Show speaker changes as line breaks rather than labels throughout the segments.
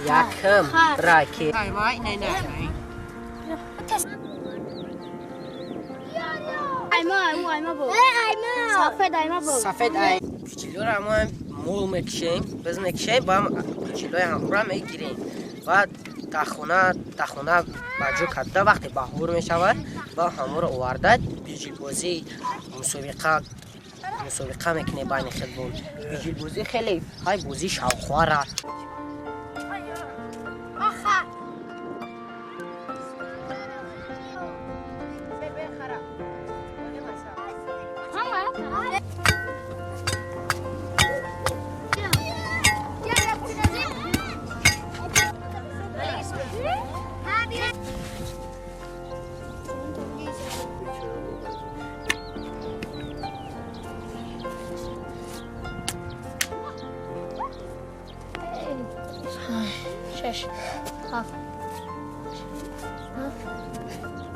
Якм браки. Сафед ай. Пичилора мо мол мекишем, биз мекишем, ба пичилои ҳамура мегирем. Баъд тахона ба ҷо карда, вақте баҳор мешавад, ба ҳамуро оварда биҷилбозӣ мусобиқа мекунем байни худмон. Биҷилбозӣ хеле ҳай бозии шавқовар аст.
Шаш, ҳафт,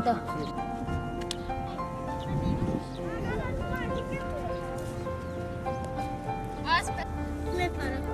10. Мепарам.